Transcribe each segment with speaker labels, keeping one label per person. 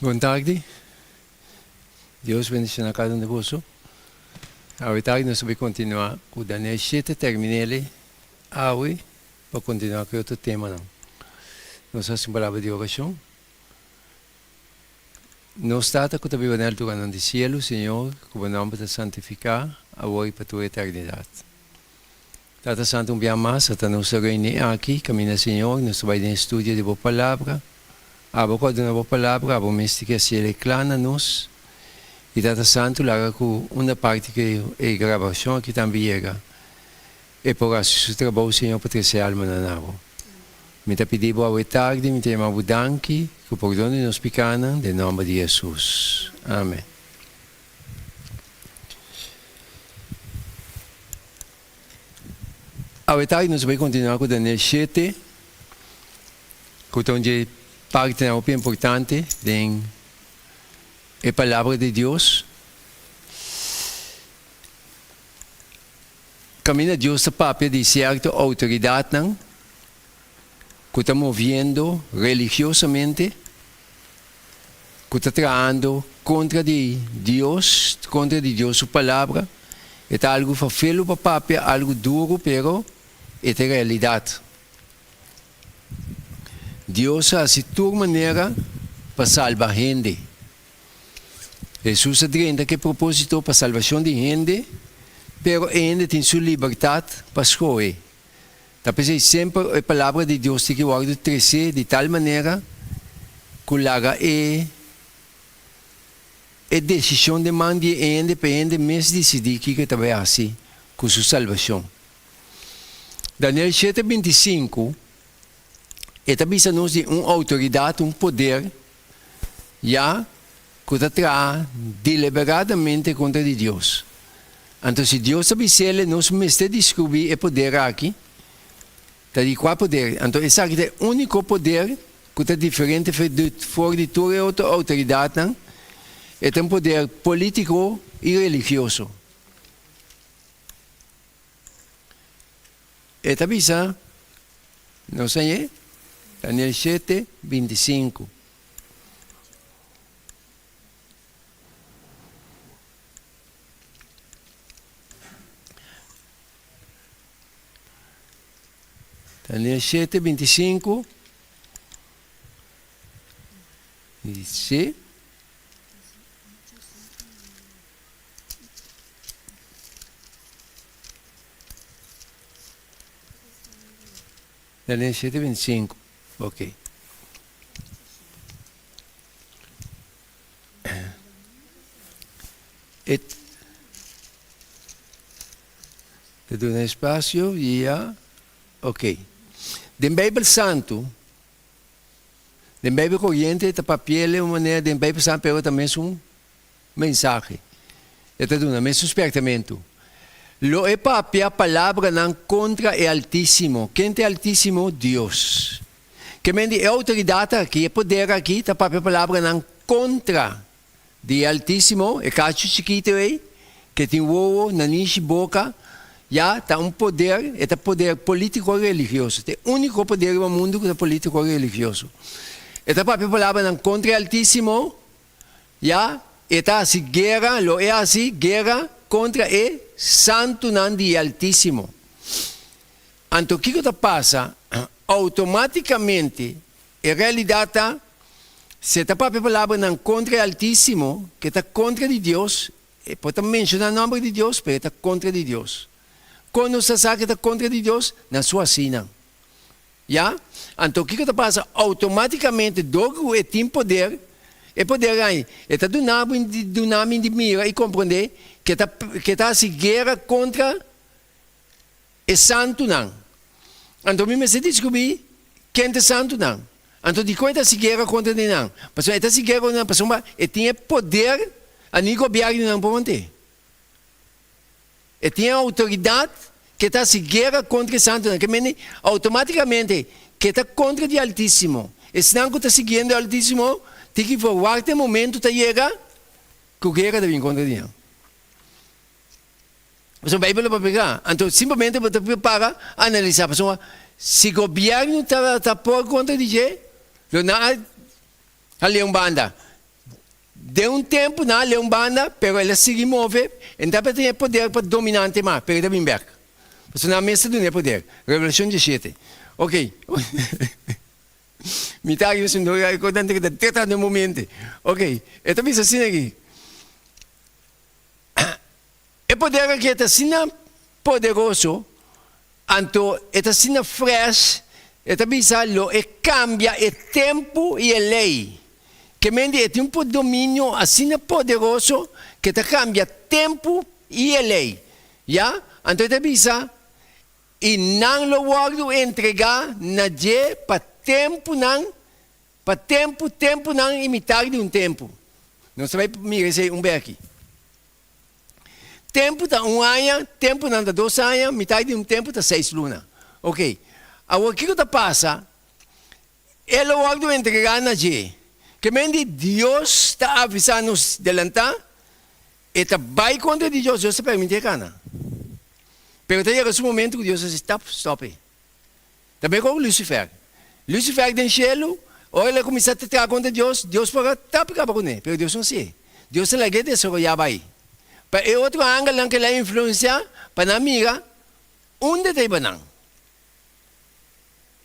Speaker 1: Bon tardi. Dios bendiciona cada un di boso. Awe tardi nos ta bay continua cu Daniel shete terminele awe pa continua cu e otro temanan. Nos haci un palabra di oracion. Nos Tata cu ta biba na alturannan di cielo, Señor, cu bo nomber ta santifica awor y pa tur eternidad. Tata Santu un bia mas ata nos ta reuni aki caminda Señor nos ta bay den estudio di bo palabra abo cu a duna bo palabra abo mes tin ke haciel e cla na nos y Tata Santu laga cu unda parti cu e grabacion aki tambe yega e por haci su trabou Señor pa trece almanan na bo mi ta pidi bo awe tardi mi ta yama bo danki cu pordon di nos picanan den nomber di Jesus amen. Awe tardi nos bai kontinuá ku Daniel shete, ku ta un dje partinan hopi importante den e Palabra di Dios. Kaminda Dios ta papia di sierto outoridatnan ku ta moviendo religiosamente, ku ta trahando kontra di Dios, kontra di Dios su Palabra. E ta algu fafelu pa papia, algu duru, pero e ta e realidat. Dios a hasi tur manera pa salba hende. Hesus a drenta ku e propósito pa salbashon di hende, pero e hende tin su libertat pa skohe. Ta p'esei semper e Palabra di Dios tin ki wòrdu tresé di tal manera ku laga e e desishon den man di e hende pa e hende mes disidí kiko e ta bai hasi ku su salbashon. Daniel shete 25, e ta bisa nos di un outoridat, un poder, ya ku ta traha deliberadamente kontra di Dios. Anto si Dios ta bis'el, nos mester diskubrí e poder aki. Ta di kua poder? Anto esaki ta e úniko poder ku ta diferente for di tur e otro outoridatnan. E ta un poder polítiko i religioso. E ta bisa, Nos a ñe Daniel shete, 25. Daniel shete, 25. Dice. Daniel shete 25. Ok. E ta duna espacio y ya. Ok. Den Bijbel Santu, den Bijbel Corriente ta papi'el un manera, den Bijbel Santu pero ta mesun mensahe. E ta duna mesun spiertamentu. Lo e papia palabranan kontra e Altísimo. Ken ta e Altísimo? Dios. Ke men di e outoridat aki, e poder aki, ta papia palabranan kontra di e Altísimo, e kachu chikitu ei, ke tin wowo, nanishi, boka, ya, ta un poder, e ta poder polítiko religioso. Ta e úniko poder riba mundu ku ta polítiko religioso. E ta papia palabranan kontra e Altísimo, Ya, e ta hasi guera, lo e hasi guera kontra e santunan di e Altísimo. Anto kiko ta pasa? Outomátikamente e realidat ta, si e ta papia palabranan kontra e Altísimo, ke ta kontra di Dios, e por ta menshoná nòmber di Dios, pero e ta kontra di Dios. Kon nos ta sa ku e ta kontra di Dios? Na su hasinan. Ya? Anto kiko ta pasa? Outomátikamente dor ku e tin poder, e poder ai e ta duna bo duna mi di mira i komprondé ke ta ke ta hasi guera kontra e santunan. Anto mi mester diskubrí ken ta e santunan. Anto dikon e ta hasi guera kontra di nan? Pasobra e ta hasi guera kontra nan pasobra e tin e poder a ni gobièrnunan por manté. E tin e outoridat ke ta hasi guera kontra e santunan, ke mende outomátikamente ke ta kontra di Altísimo. Esnan ku ta siguiendo e Altísimo tin ki forwakta e momentu ta yega ku guera ta bin kontra di nan. Pasobra Beibel lo papia, anto simplemente bo ta para analisá, pasobra si gobièrnu ta por kontra di dje, lo nan a hal'é un banda. Den un tempu nan a leu un banda, pero el a sigui move, e no tabata tin e poder pa dominante mas, pero e ta bin bek. Pasobra nan mes ta duna e poder. Revelashon diesshete. Ok. Mi ta aki pasobra mi no ta keda tratando e momente. Ok, e ta bisa asina aki. E poder aki e ta asina poderoso, anto e ta asina fresh, e ta bisa lo e cambia e tempo y e ley. Ke mende e tin un dominio asina poderoso ke ta cambia tempo y e ley. Ya, anto e ta bisa y nan lo wordo entrega na dje pa temponan, pa tempo, temponan y mitar di un tempo. Nos ta bay mira esey un beki. Tempu ta un aña, tempunan ta dos aña, mitad di un tempu ta seis luna. Ok. Awor kiko ta pasa? E lo wòrdu entregá na dje. Ke men di Dios ta avisá nos delantá, e ta bai kontra di Dios, Dios ta permití e kana. Pero ta yega su momentu ku Dios a si stop, stop e. Ta mei kon Lucifer. Lucifer den shelu, ora el a kuminsá ta traha kontra Dios, Dios por a tap i kaba kuné, pero Dios no hasié. Dios a lag'é desaroyá bai. Pa e otro angelnan ku el a influensiá, pa nan mira unda ta hiba nan.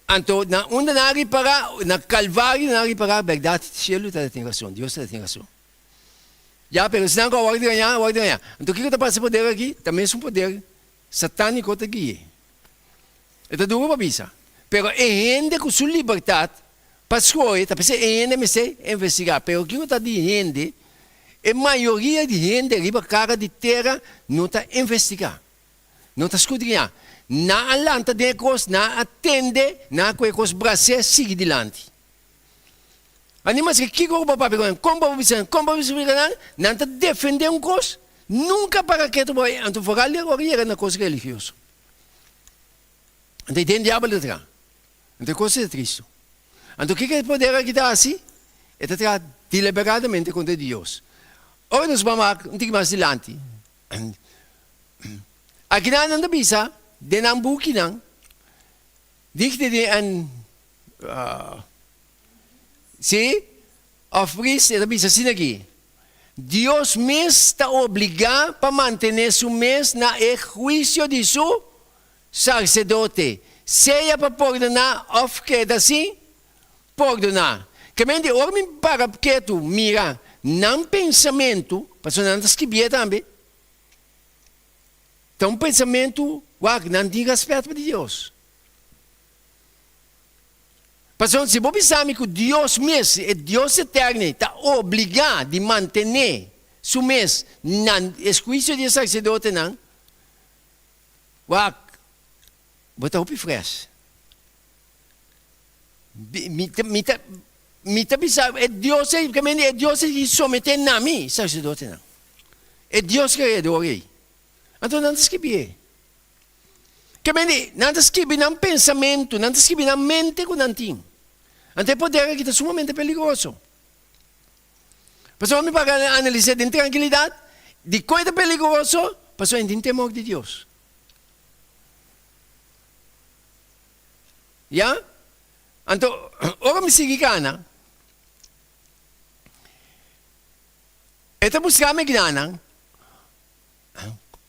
Speaker 1: Anto, na unda nan a ripará, na Kalvario nan a ripará, bèrdat, shelu tabatin rason, Dios tabatin rason. Ya, pero esnan ku a wòrdu gañá, a wòrdu gañá. Anto kiko ta pasa e poder aki? Ta mes un poder satániko ta gui'é. E ta duru pa bisa, pero e hende ku su libertat pa skohe ta p'esei e hende mester investigá. Pero kiko ta di hende? E mayoria di hende riba kara di tera no ta investigá, no ta skudriñá. Nan a lanta den e kos, nan a tende, nan a kohe e kos bras'é sigui dilanti. Anto maske kiko ku bo papia ku nan, kon bo bisa nan, kon bo splika nan, nan ta defendé un kos, nunka para ketu bo, anto foral di ora yega na kos religioso. Anto e den diabel ta traha. Anto e kos ta tristu. Anto kiko e poder aki ta hasi? E ta traha deliberadamente kontra di Dios. Ora nos ban wak un tiki mas dilanti, akinan nan ta bisa den nan bukinan, Dichte di en Sí, òf pris, e ta bisa asina aki, Dios mes ta obligá pa mantené su mes na e huisio di su sarsedote, sea pa pordoná òf keda sin pordoná. Kemente ora mi para ketu mira nan pensamentu, pasobra nan ta skibié tambe, ta un pensamentu wak nan tin rèspèt pa di Dios. Pasobra si bo bisa mi ku Dios mes, e Dios eterno, ta obligá di mantené su mes na e huisio di e saserdotenan, wak, bo ta hopi fres. Mi ta, mi ta, mi ta bisa e Dios ei, e Dios ei someté na mi saserdotenan. E Dios kreador ei. Anto nan ta skibié. Ke men di, nan ta skibi nan pensamentu, nan ta skibi nan mente ku nan tin. Anto e poder aki ta sumamente peligroso. Pasobra mi paga analis'é den trankilidat, dikon e ta peligroso? Pasobra e tin temor di Dios. Ya? Anto, ora mi sigui kana, e ta buska mi gnanan.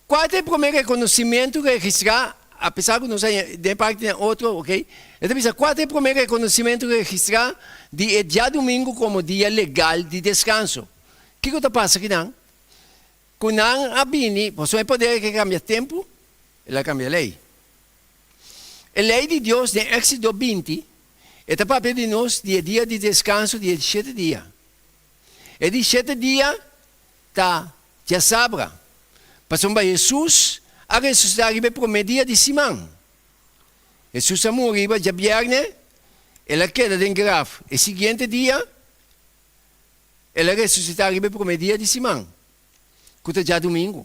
Speaker 1: Kua ta e promé rekonosimentu registrá, apesar ku nos a den parti den otro, ok, e ta bisa kua ta e promé rekonosimentu registrá di e djadumingu komo dia legal di deskanso? Kiko ta pasa kinan? Ku nan a bini, pasobra e poder ke kambia tempu, el a kambia lei. E lei di Dios den Éksido 20, e ta papia di nos di e dia di deskanso di e shete dia. E di shete dia Ta djasabra, pasobra Hesus a resusitá riba e promé dia di siman. Hesus a muri riba djabièrnè, el a keda den graf. E siguiente dia, el a resusitá riba e promé dia di siman, ku ta djadumingu.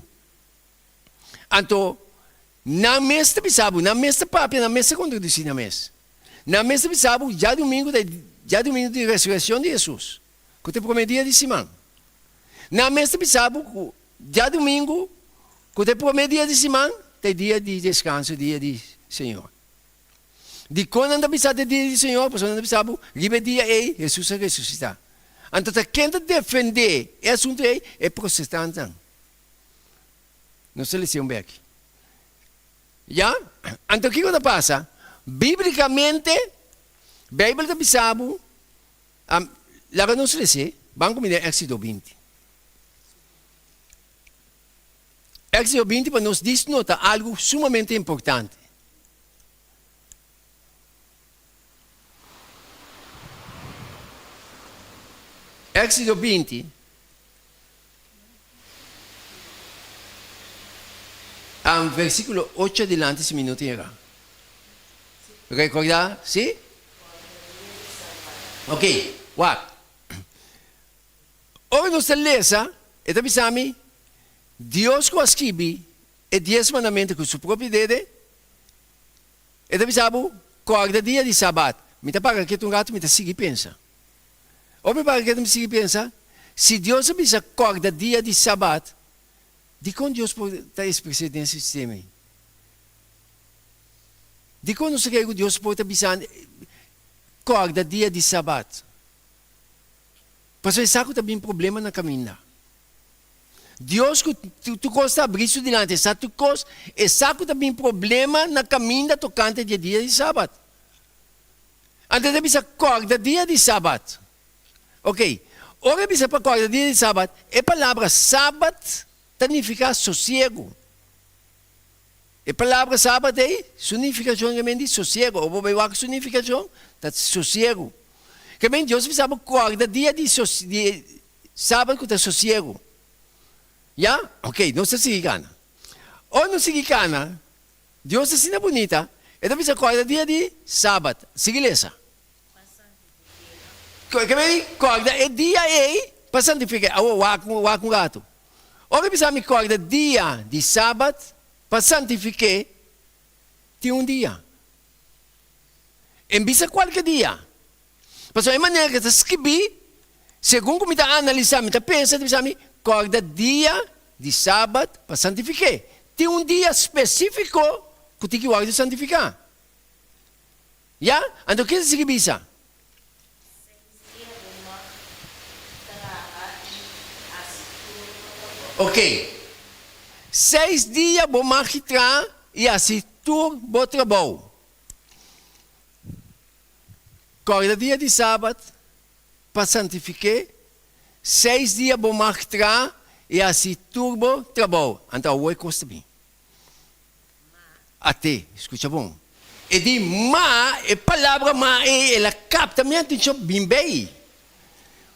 Speaker 1: Anto, nan mes ta bisa bo, nan mes ta papia, nan mes ta kontradisí nan mes. Nan mes ta bisa bo, djadumingu ta e djadumingu di resurekshon di Hesus, ku ta e promé dia di siman. Nan mester bisa bo ku djadumingu, ku ta e promé dia di siman, ta e dia di deskanso, dia di Señor. Dikon nan ta bisa ta e dia di Señor? Pasobra nan ta bisa bo, riba e dia ei Hesus a resusitá. Anto ta ken ta defendé e asuntu ei? E protestantenan. Nos ta lesa un bek. Ya? Anto kiko ta pasa? Bíblikamente, Beibel ta bisa bo, laga nos lesa, ban ku mi den Éxodo 20. Éxodo 20 pa nos dis nota algu sumamente importante. Éxodo 20. Versículo 8 adilanti si mi no tin erá. Recordá, sí? Ok, wak. Ora nos ta lesa, e ta bisa mi, Dios ku a skibi e dies mandamentu ku su propio dede, e ta bisa bo, Kòrda dia di Sabat. Mi ta para ketu un ratu, mi ta sigui pensa. Ora mi para ketu mi sigui pensa, si Dios a bisa kòrda dia di Sabat, dikon Dios por ta ekspres'é den e sistema ei? Dikon nos ta kere ku Dios por ta bisa kòrda dia di Sabat? Pasobra e sa ku ta bin problema na kaminda. Dios ku tur kos ta abrí su dilanti, e sa tur kos, e sa ku ta bin problema na kaminda tokante di e dia di Sabat. Anto e ta bisa kòrda dia di Sabat. Oke, ora e bisa pa kòrda dia di Sabat, e palabra Sabat ta nifiká sosiegu. E palabra Sabat ei, su nifikashon ke men di sosiegu. Ora bo bai wak su nifikashon, ta sosiegu. Ke men Dios bisa bo kòrda dia di di Sabat ku ta sosiegu. Ya? Oke, nos ta sigui kana. Ora nos sigui kana, Dios ta asina bunita, E ta bisa kòrda dia di Sabat. Sigui lesa. Ke mei kòrda e dia ei pa santifik'é. Awor wak wak un ratu. Ora e bisa mi kòrda dia di Sabat pa santifik'é, tin un dia. E bisa kualke dia. Pasobra e manera ku e ta skibí, segun ku mi ta analisá, mi ta pensa, ta bisa mi, kòrda dia di Sabat pa santifik'é. Tin un dia spesífiko ku tin ki wòrdu santifiká. Ya? Anto ke ta sigui bisa?
Speaker 2: Seis dia bo mag traha i hasi tur bo trabou.
Speaker 1: Oke. Seis dia bo mag traha i hasi tur bo trabou. Kòrda dia di Sabat pa santifik'é, seis dia bo mag traha i hasi tur bo trabou. Anto awor e kos ta bin. At'é, skucha bon. E di ma, e palabra ma ei el a kapta mi atenshon bin bei.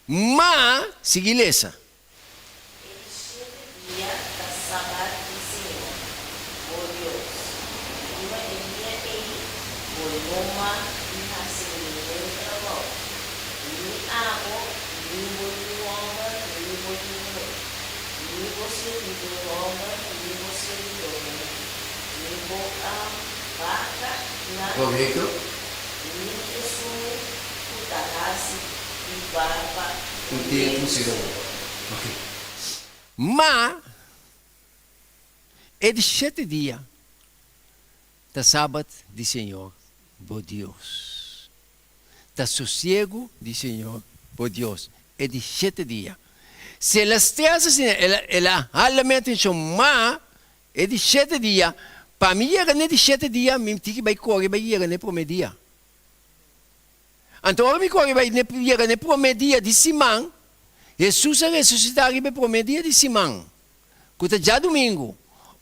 Speaker 1: Ma, sigui lesa.
Speaker 2: E di shete dia ta Sabat di Señor, bo Dios. Riba e dia ei bo no mag di hasi ningun trabou, ni abo, ni bo yu hòmber, ni bo yu muhé, ni bo sirbidó hòmber, ni bo sirbidó muhé, ni bo baka nan, ni esun ku ta hasi di barba
Speaker 1: Un tempu si no. Ok. Ma e di shete dia ta Sabat di Señor bo Dios. Ta sosiegu di Señor bo Dios e di shete dia. Si el a stresa asina, el a el a hala mi atencion, ma e di shete dia, pa mi yega n'e di shete dia, mi tin ki bai kore bai yega n'e prome dia. Anto ora mi kore bai yega na e promé dia di siman, Hesus a resusitá riba e promé dia di siman, ku ta djadumingu.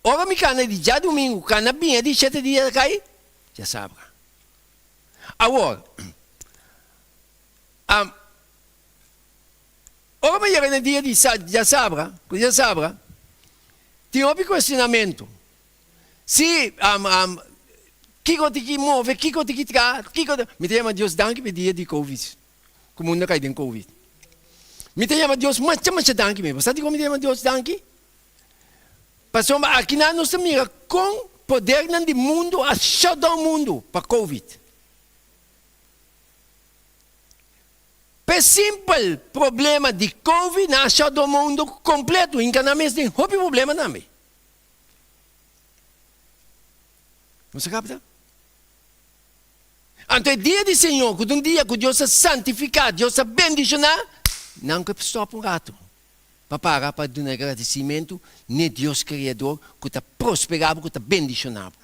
Speaker 1: Ora mi kana di djadumingu kana bin e di shete dia ta kai djasabra. Awor, ora mi yega na e dia di djasabra, ku djasabra, tin hopi kuestionamentu. Si, kiko tin ki move, kiko tin ki traha, kiko ta. Mi ta yama Dios danki pa e dia di Covid, ku mundu a kai den Covid. Mi ta yama Dios masha masha danki mi. Bo sa dikon mi ta yama Dios danki? Pasobra akinan nos ta mira kon podernan di mundu a shut down mundu pa Covid. P'e simpel problema di Covid nan a shut down mundu kompleto, hinka nan mes den hopi problema tambe. Nos a kapta? Anto e dia di Señor, ku ta un dia ku Dios a santifiká, Dios a bendishoná, Nan ke stòp un ratu pa para pa duna gradisimentu n'e Dios Kreador ku ta prosperá bo, ku ta bendishoná bo.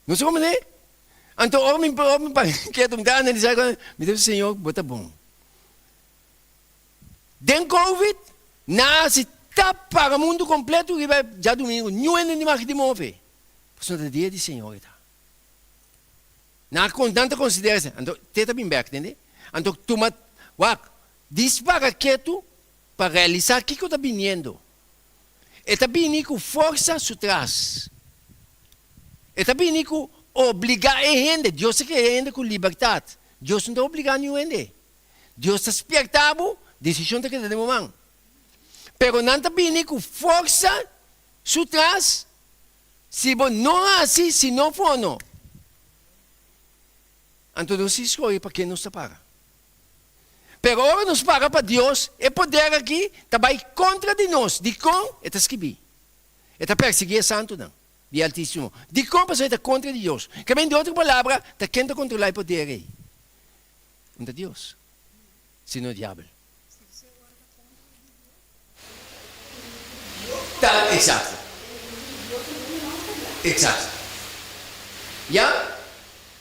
Speaker 1: Nos ta komprendé? Anto ora mi ora mi para ketu mi ta analisá e kos, mi ta bisa, Señor, bo ta bon. Den Covid, nan a hasi tap para mundu kompletu riba e djadumingu, niun hende no mag di move, pasobra ta dia di Señor e ta. Nan a kon, nan ta konsiderá esei. Anto te ta bin bèk, tende? Anto tuma, wak, dis para ketu pa realisá kiko ta biniendo. E ta bini ku forsa su tras. E ta bini ku obligá e hende. Dios ta krea e hende ku libertat. Dios no ta obligá niun hende. Dios ta spierta bo, desishon ta keda den bo man. Pero nan ta bini ku forsa su tras, si bo no hasi, si no fono. Anto nos tin skohe pa ken nos ta para. Pero ora nos para pa Dios, e poder aki ta bai kontra di nos. Dikon? E ta skibí. E ta persiguí e santunan di e Altísimo. Dikon? Pasobra e ta kontra di Dios. Ke men di otro palabra, ta ken ta kontrolá e poder ei? No ta Dios, sino diabel. Ta exacto. Exacto. Ya?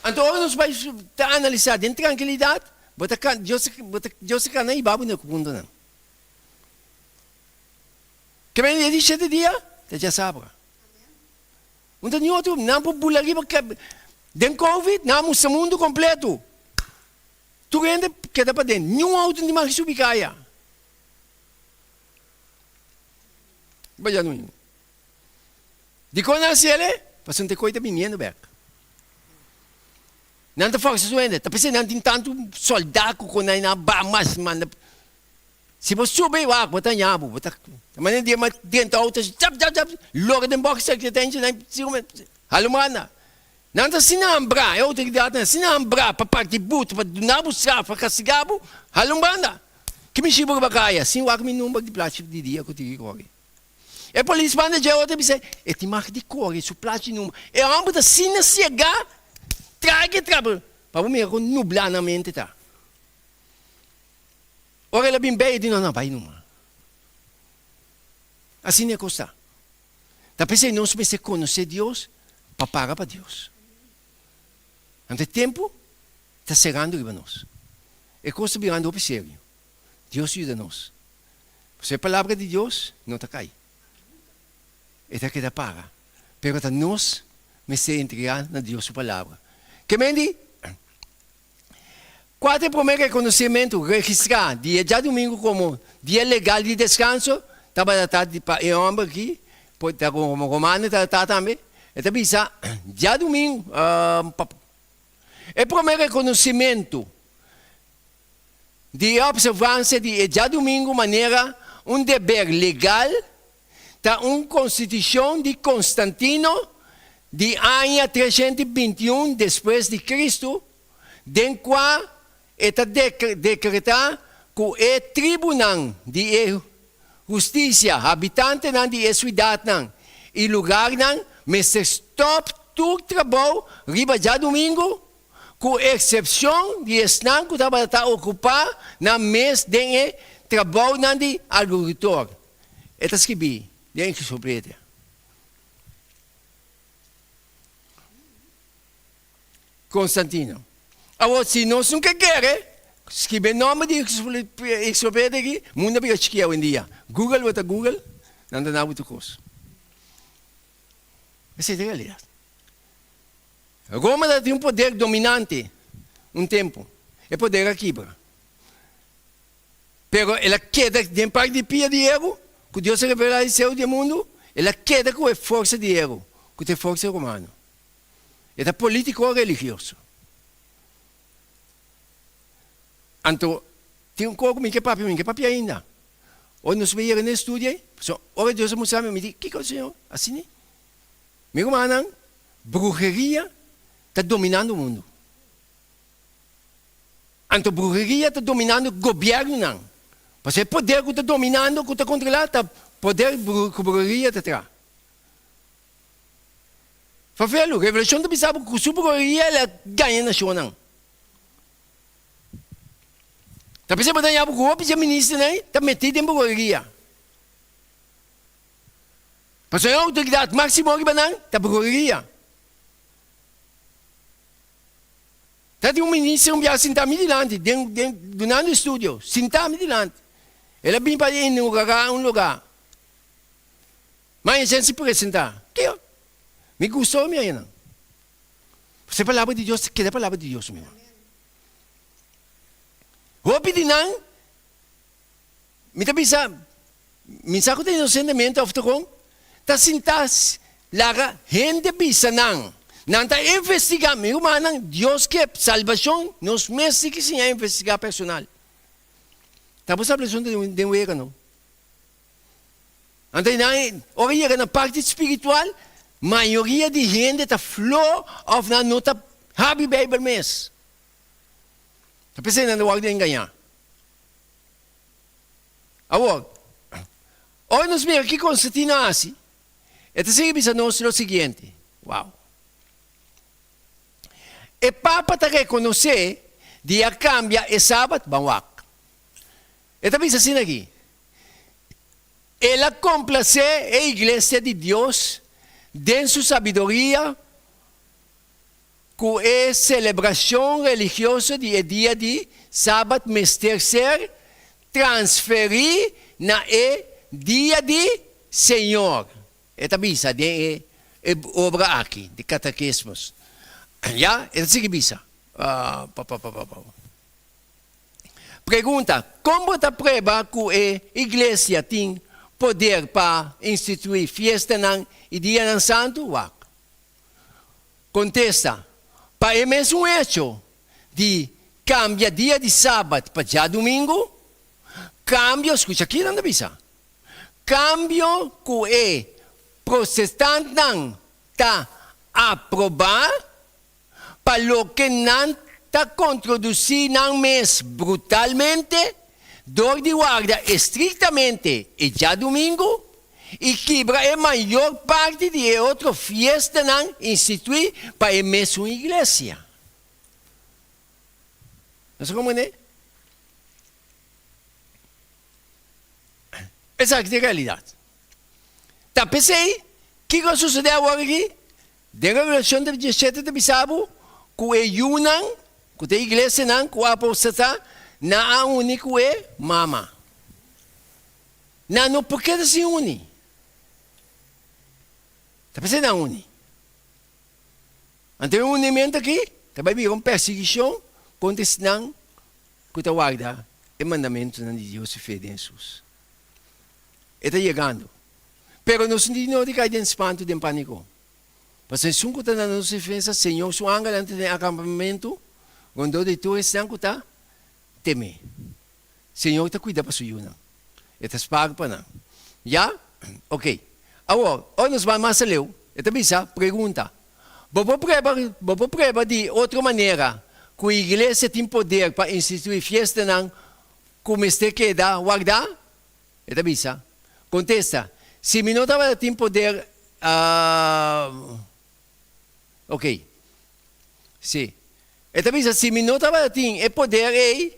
Speaker 1: Anto ora nos bai ta analisa den trankilidad, bo ta kan, Dios, bo ta, Dios ta kana hiba bo na e puntonan. Ke men e di shete dia ta djasabra. Un ta ni otro, nan por bula riba den covid nan a mustra mundu kompleto. Tur hende keda paden, niun auto no tin mag subi kaya. Baya no yu. Dikon nan hasi ele? Pasobra nan ta koe ta biniendo bek. Nan ta forsa su hende, ta p'esei nan tin tantu solda ku kon nan a ba mas manda. Si bo subi wak bo ta haña bo, bo ta manera di e drenta auto chap chap chap logra den boxer ke ta hincha nan halumanda. Nan ta asina hambrá, e outoridatnan asina hambrá pa parti but, pa duna bo straf, pa kastigá bo, hala un banda. Ki mi shiba riba kaya sin wak mi number di plachi di dia ku tin ki kore. E polis banda dje otro bisa, e tin mag di kore su plachi number. E hòmber ta asina siegá, traga e traba, pa bo mira kon nublá nan mente ta. Ora el a bin bei e di, no, no, bai numa. Asina e kos ta. Ta p'esei nos mester konosé Dios pa paga pa Dios. Anto e tempu ta serando riba nos. E kos ta birando hopi serio. Dios yuda nos. Pasobra e palabra di Dios no ta kai. E ta keda para. Pero ta nos mester entregá na Dios su palabra. Ke men di? Kua ta e promé rekonosementu registrá di e djadumingu komo dia legal di deskanso? Tabata ta di pa e hòmber aki, por ta komo romano tabata ta tambe, e ta bisa, Djadumingu, E promé rekonosementu di e opservansia di e djadumingu manera un deber legal ta un konstitushon di Konstantino di aña 321 despues di Kristu, den kua e ta dekretá ku e tribunan di e hustisia, habitantenan di e suidatnan i lugarnan mester stòp tur trabou riba djadumingu, ku eksepshon di esnan ku tabata ta okupá nan mes den e trabounan di agrikultor. E ta skibí den Encyclopedia. Constantino. Awor, si nos no ke kere, skibi e nomber di Encyclopedia aki, mundo a bira chiki awendia. Google bo ta Google, nan ta na bo tur kos. Esei ta e realidad. Roma tabatin un poder dominante un tempu. E poder a kibra. Pero el a keda den parti di pia di heru ku Dios a revelá di seu di e mundu, el a keda ku e forsa di heru, ku ta e forsa romano. E ta polítiko religioso. Anto, tin un kos ku mi ke papia, mi no ke papia ainda. Ora nos bai yega na e studio ei, pasobra ora Dios a mustra mi, mi di, Kiko, Señor? Asina? Mi rumannan, bruheria ta dominando mundu. Anto bruheria ta dominando gobièrnunan. Pasobra e poder ku ta dominando, ku ta kontrolá, ta poder ku bruheria ta traha. Fafelu, Revelashon ta bisa bo ku su bruheria el a gaña nashonnan. Ta p'esei bo ta haña bo ku hopi dje ministernan ei ta metí den bruheria. Pasobra e outoridat máksimo riba nan ta bruheria. Ta tin un minister un biaha sintá mi dilanti den den dunando estudio, sintá mi dilanti. El a bin pa inaugurá un lugá. Ma e si presentá. Kiko? Mi gustó mi haña nan. Pasobra e palabra di Dios ta keda palabra di Dios, mi hermano. Hopi di nan, mi ta bisa, mi sa ku ta inosentemente òf ta kon, ta sinta laga hende bisa nan. Nan ta investigá, mi rumannan, Dios ke salbashon, nos mes tin ki siña investigá personal. Ta bo salbashon ta den wega no. Anto nan, ora yega na parti spiritual, mayoria di hende ta flo òf nan no ta habri Beibel mes. Ta p'esei nan ta wòrdu engañá. Awor, ora nos mira ki Constantino a hasi, e ta sigui bisa nos lo siguiente, Wow! E Papa ta rekonosé di a kambia e Sabat, ban wak. E ta bisa asina aki, El a komplasé e iglesia di Dios den su sabiduria, Ku e selebrashon religioso di e dia di Sabat mester ser transferí na e dia di Señor, e ta bisa den e obra aki di Katekismus. Ya, e ta sigui bisa. Pregunta, Kon bo ta prueba ku e iglesia tin poder pa instituí fiestanan i dianan santu? Wak. Kontesta, Pa e mesun echo di kambia dia di sabat pa djadumingu, kambio, skucha ki nan ta bisa, kambio ku e protestantnan ta aprobá pa loke nan ta kontrodusí nan mes brutalmente dor di warda estriktamente e djadumingu i kibra e mayor parti di e otro fiestanan instituí pa e mesun iglesia. Nos a komprendé? Esaki ta e realidat. Ta p'esei, kiko a sosodé awor aki? Den Revelashon ta diesshete ta bisa bo ku e yunan, ku ta e iglesianan ku a apostatá, nan a uni ku e mama. Nan no por keda sin uni. Ta p'esei nan uni. Anto e unimentu aki ta bai bira un persiguishon kontra esnan ku ta warda e mandamentunan di Dios i fe den Hesus. E ta yegando. Pero nos no tin nodi kai den spantu, den paniko. Pasobra esun ku ta na nos defensa, Señor su angelnan ta den akampamentu rondó di tur esnan ku ta tem'é. Señor ta cuida pa su yunan. E ta spaar pa nan. Ya? Ok. Awor, ora nos bai mas aleu, e ta bisa, Pregunta, Bo por prueba, bo por prueba di otro manera cu iglesia tin poder pa institui fiestanan cu mester keda warda? E ta bisa, Contesta, Si mi no tabata tin poder, ah, ok. Si. E ta bisa, Si mi no tabatin e poder ei,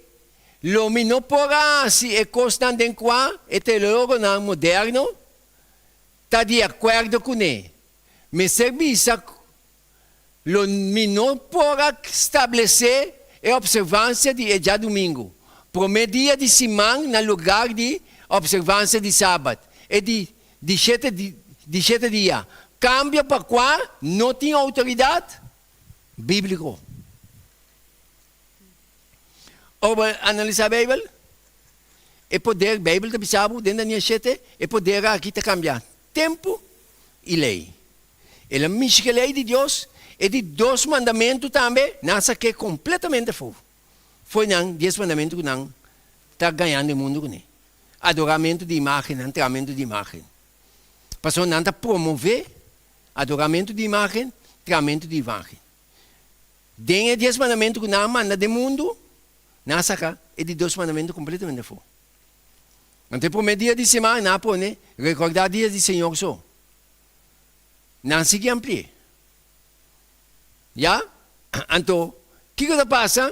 Speaker 1: lo mi no por a hasi e kosnan den kua e teologonan moderno ta di akuerdo kuné. Mester bisa ku lo mi no por a stablesé e opservansia di e djadumingu, promé dia di siman na lugar di opservansia di sabat, e di di shete di shete dia, kambio pa kua no tin outoridat. Bíbliko. Ora bo analisá Beibel, e poder, Beibel ta bisa bo den Daniel shete, e poder aki ta kambia tempu i lei. El a mishi ku e lei di Dios, e di dos mandamentu tambe nan a sak'é kompletamente afó. Fo'i nan dies mandamentu ku nan ta gañando e mundu kuné. Adoramentu di imágennan, tramentu di imágen. Pasobra nan ta promové Adoramentu di imágen, tramentu di imágen. Den e dies mandamentu ku nan a manda den mundu, nan a saka e di dos mandamentu kompletamente afó. Anto e promé dia di semana nan a pone rekordá dia di Señor so. Nan sigui ampli'é. Ya? Anto, kiko ta pasa?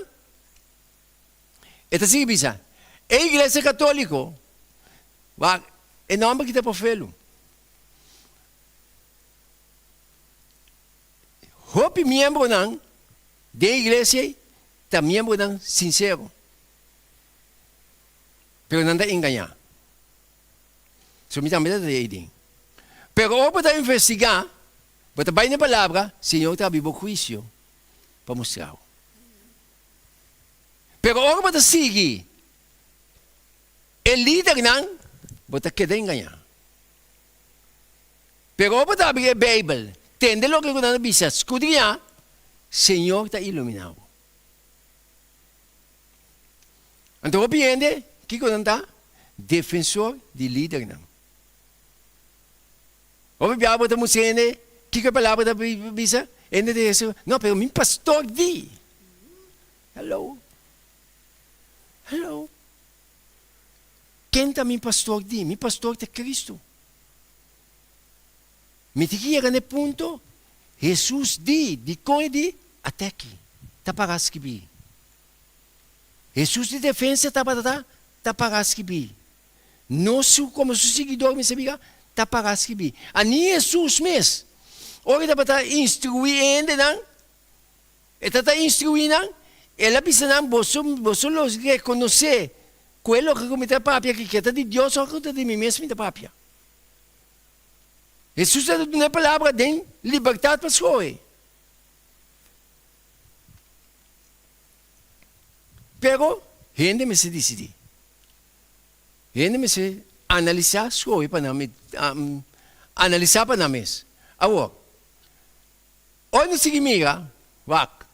Speaker 1: E ta sigui bisa. E Iglesia Katóliko, wak, e nòmber ki ta por felu. Hopi miembronan den e iglesia ei ta miembronan sinsero, pero nan ta engañá. So mi tambe ta den ei den. Pero ora bo ta investigá, bo ta bai na e Palabra, Señor ta habri bo huisio pa mustra bo. Pero ora bo ta sigui e lidernan, bo ta keda engañá. Pero ora bo ta abri e Beibel, tende loke ku nan ta bisa, skudriñá, Señor ta iluminá bo. Anto hopi hende, kiko nan ta? Defensor di lidernan. Hopi biaha bo ta mustra hende kiko e palabra ta bisa, hende ta bisa, no, pero mi pastor di. Hello. Hello. Ken ta mi pastor di? Mi pastor ta Cristo. Mi tin ki yega na e punto, Hesus di, dikon e di? At'aki, ta para skibí. Hesus di defensa tabata ta, ta para skibí. Nos su, komo su siguidor mester bira, ta para skibí. Ani Hesus mes, ora e tabata instruí e hendenan, E ta ta instruí nan, el a bisa nan, Boso, boso lo rekonosé ku e loke ku mi ta papia aki ke ta di Dios òf ku ta di mi mes mi ta papia. Hesus a duna e palabra den libertat pa skohe. Pero hende mester disidí. Hende mester analisá, skohe pa nan, analisá pa nan mes. Awor, Ora nos sigui mira, wak,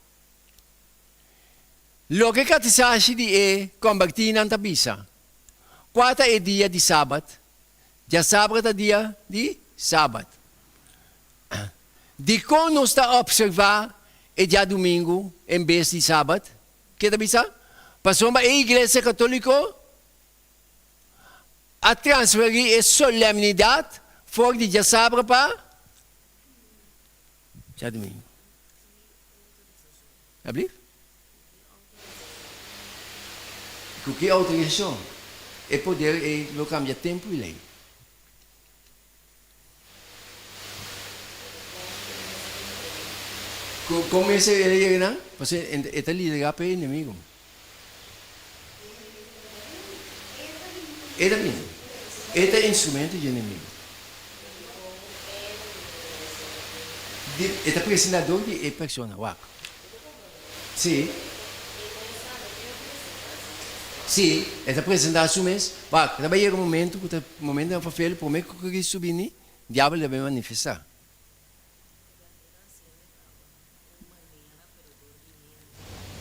Speaker 1: loke katisashi di e kombertínan ta bisa, Kua ta e dia di Sabat? Djasabra ta dia di Sabat. Dikon nos ta opservá e djadumingu en bes di Sabat? Ke ta bisa? Pasobra e Iglesia Katóliko a transferí e solemnidat for di djasabra pa Djadumingu. Ablief? Ku ki outorisashon e poder ei lo kambia tempu i lei? Kon mester el a yega nan? Pasobra e ta liderá pa e enemigu. E ta bini. E ta instrumento dje enemigu. E ta presentá dor di e persona. Wak. Sí. Sí, e ta presentá su mes. Wak, ta bai yega un momento ku ta momento nan fafel promé ku Cristo bini, diabel ta bai manifestá.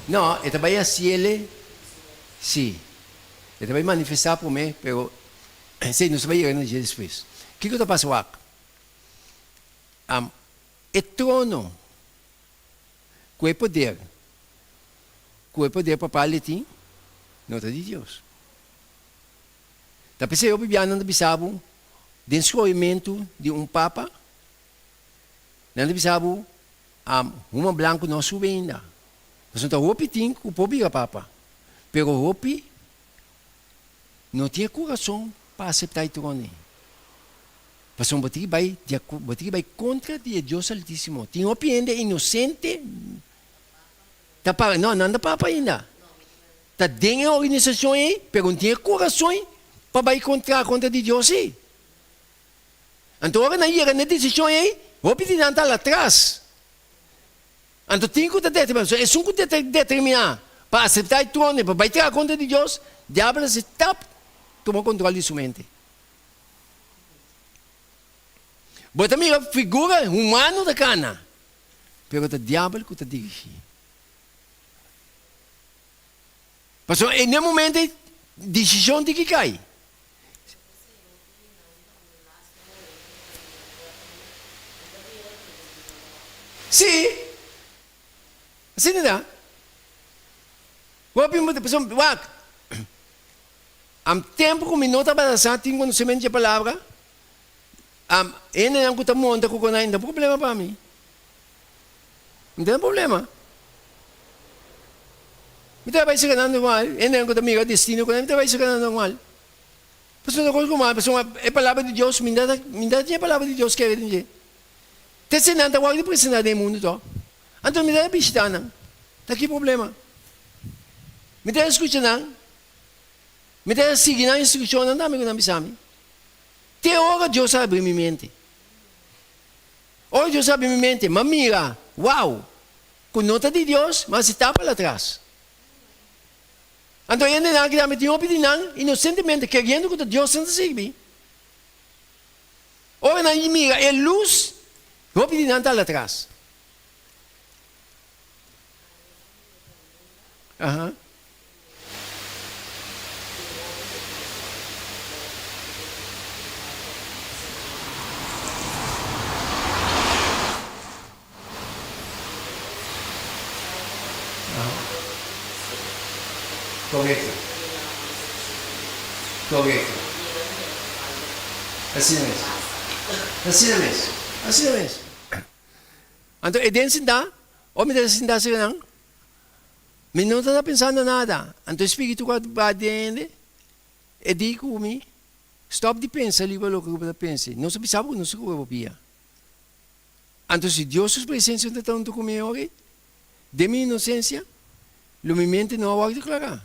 Speaker 1: No, e ta bai haciele, si. E ta bai manifesta prome, pero esey nos ta bai yega na dje despues. Kico ta pasa wak? Am, e trono cu e poder, cu e poder papal e tin, no ta di Dios. Ta p'esey hopi biaha nan ta bisa bo den scohimento di un papa, Nan ta bisa bo, Am, huma blanku no a subi ainda. Pasobra ta hopi tin ku por bira papa, pero hopi no tin e kurason pa aseptá e trono ei. Pasobra bo tin ki bai di bo tin ki bai kontra di e Dios Altísimo. Tin hopi hende inosente ta para, no, nan ta papa ainda. Ta den e organisashon ei, pero no tin e kurason pa bai kontra kontra di Dios ei. Anto ora nan yega na e desishon ei, hopi di nan ta al atras. Anto tin ku ta determiná. So esun ku ta determiná pa aseptá e trono i pa bai traha kontra di Dios, diabel a hasi tap tuma kontrol di su mente. Bo ta mira figura humano ta kana, pero ta diabel ku ta dirigí. Pasobra e n'e momento ei desishon tin ki kai. Sí, asina ta. Hopi mucha pasobra wak, am tempu ku mi no tabata sa tin konosementu dje palabra, am hendenan ku ta monta ku konai no ta problema pa mi. No ta problema. Mi ta bai sega nan normal. Hende ku ta mira destino ku nan, mi ta bai sega nan normal. Pasobra no kos ku mal, pasobra e palabra di Dios, mi no ta mi no ta tin e palabra di Dios kere den dje. Te si nan ta wòrdu presentá den e mundu tòg. Anto mi ta bishitá nan. Ta ki problema? Mi ta skucha nan. Mi ta sigui nan instrukshonnan tambe ku nan bisa mi. Te ora Dios a abri mi mente. Ora Dios a abri mi mente, m'a mira, wow, ku no ta di Dios, ma si tapa latras. Anto hendenan aki tambe tin hopi di nan inosentemente keriendo ku ta Dios nan ta sirbi. Ora nan mira e lus, hopi di nan ta latras. Aha. Korekto. Korekto. Asina mes. Asina mes. Asina mes. Anto e den sintá, ora mi ta sintá asina nan, mi no ta pensando nada. Anto e spiritu ku a bai den hende, e di ku mi, Stòp di pensa riba loke ku bo ta pensa. Nos a bisa bo ku nos ta kore bo pia. Anto si Dios su presencia no ta hunto cu mi ora, den mi inocencia, lo mi mente no a wòrdu declará.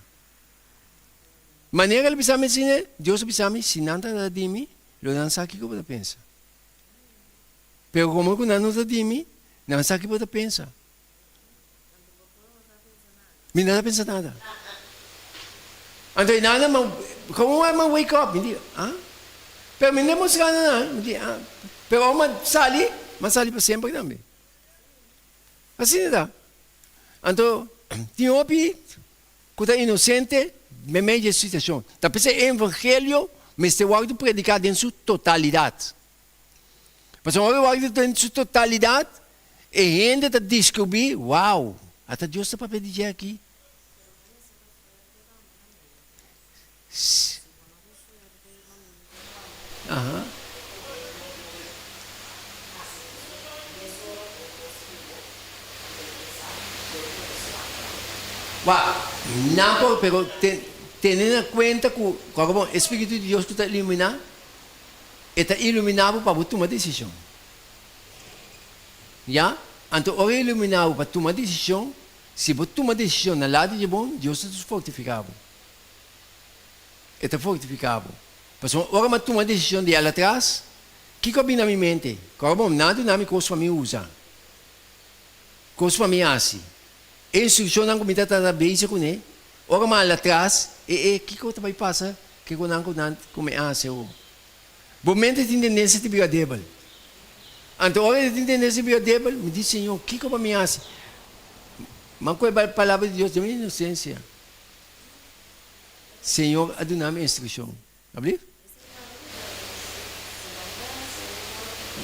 Speaker 1: Manera el a bisa mi asina, Dios a bisa mi, si nan ta ta di mi, lo nan sa kico bo ta pensa. Pero como cu nan no ta di mi, nan sa kico bo ta pensa. Mi no ta pensa nada. Anto e nana ma, como mi wake up? Mi di, ah? Pero mi no demostrá na nan. Mi di, ah. Pero ora mi sali, mi sali pa semper tambe. Asina ta. Anto, tin hopi ku ta inosente meimei di e situashon. Ta p'esei e evangelio mester wòrdu prediká den su totalidat. Pasobra ora wòrdu den su totalidat, e hende ta diskubrí, Wow, ata Dios ta papia di dje aki. Aha. Wak, nan por, pero tene na kuenta ku, kòrda bon, e Spiritu di Dios ku ta iluminá, E ta iluminá bo pa bo tuma desishon. Ya? Anto ora e iluminá bo pa tuma desishon, si bo tuma desishon na lado dje bon, Dios ta fortifiká bo. E ta fortifiká bo. Pasobra ora mi a tuma desishon di al atras, kiko a bini na mi mente? Kòrda bon, nan a duna mi kos pa mi usa, kos pa mi hasi. E instrukshonnan ku mi ta trata bezig kuné, ora mi a al atras, e e kiko ta bai pasa Kiko nan ku nan ku mi a hasi awor? Bo mente tin tendensia di bira debel. Anto ora e tin tendensia di bira debel, mi di, Señor, kiko pa mi hasi? Ma ku e palabra di Dios den mi inosensia, Señor a duna mi instrukshon. Ablief?